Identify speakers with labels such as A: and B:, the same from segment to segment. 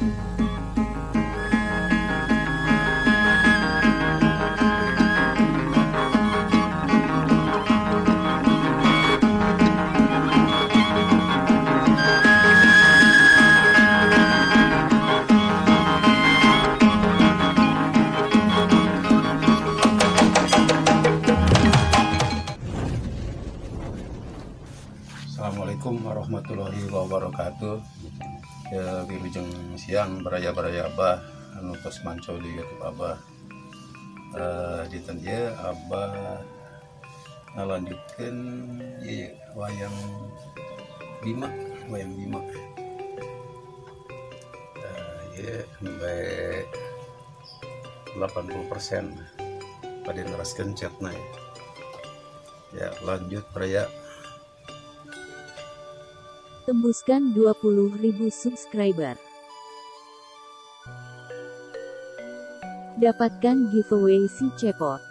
A: Assalamualaikum warahmatullahi wabarakatuh. Ya, wilujeng siang baraya-baraya Abah anu tos mancau di YouTube Abah. Dinten ieu Abah ngalanjutkeun ieu wayang Bima, wayang Bima. Ieu nembe 80% bade neraskeun chatna ya. Ya, lanjut baraya.
B: Tembuskan 20.000 subscriber. Dapatkan giveaway si Cepot.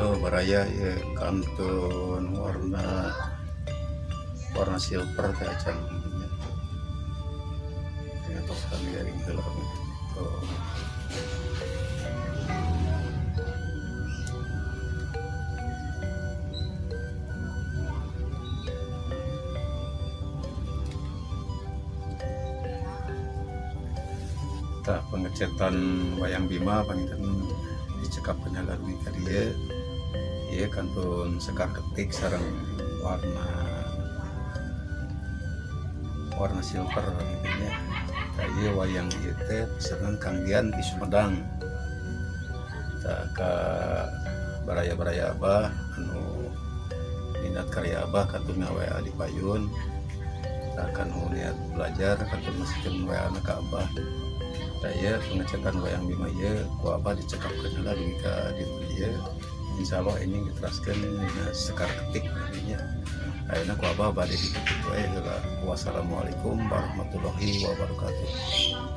A: Tuh baraya ya kantun warna warna silver teh acan ya tos kami dari heula tuh. Tah pengecetan wayang Bima panginten dicekapkeun heula dugi ka dieu. Ieu kantun sekar ketik sareng warna warna silver gitu nya. Tah ieu wayang ieu teh pesenan Kang Dian di Sumedang. Tah ka baraya-baraya Abah anu minat karya Abah kantun nga-WA di payun. Tah kanu niat belajar kantun masihkeun WA na ka Abah. Tah ieu pengecetan wayang Bima ieu ku Abah dicekapkeun heula dugi ka ditu ieu. Insyaallah ini diteraskeun dina sekar ketik nya. Ayeuna ku Abah bade ditutup wae heula. Wassalamualaikum warahmatullahi wabarakatuh.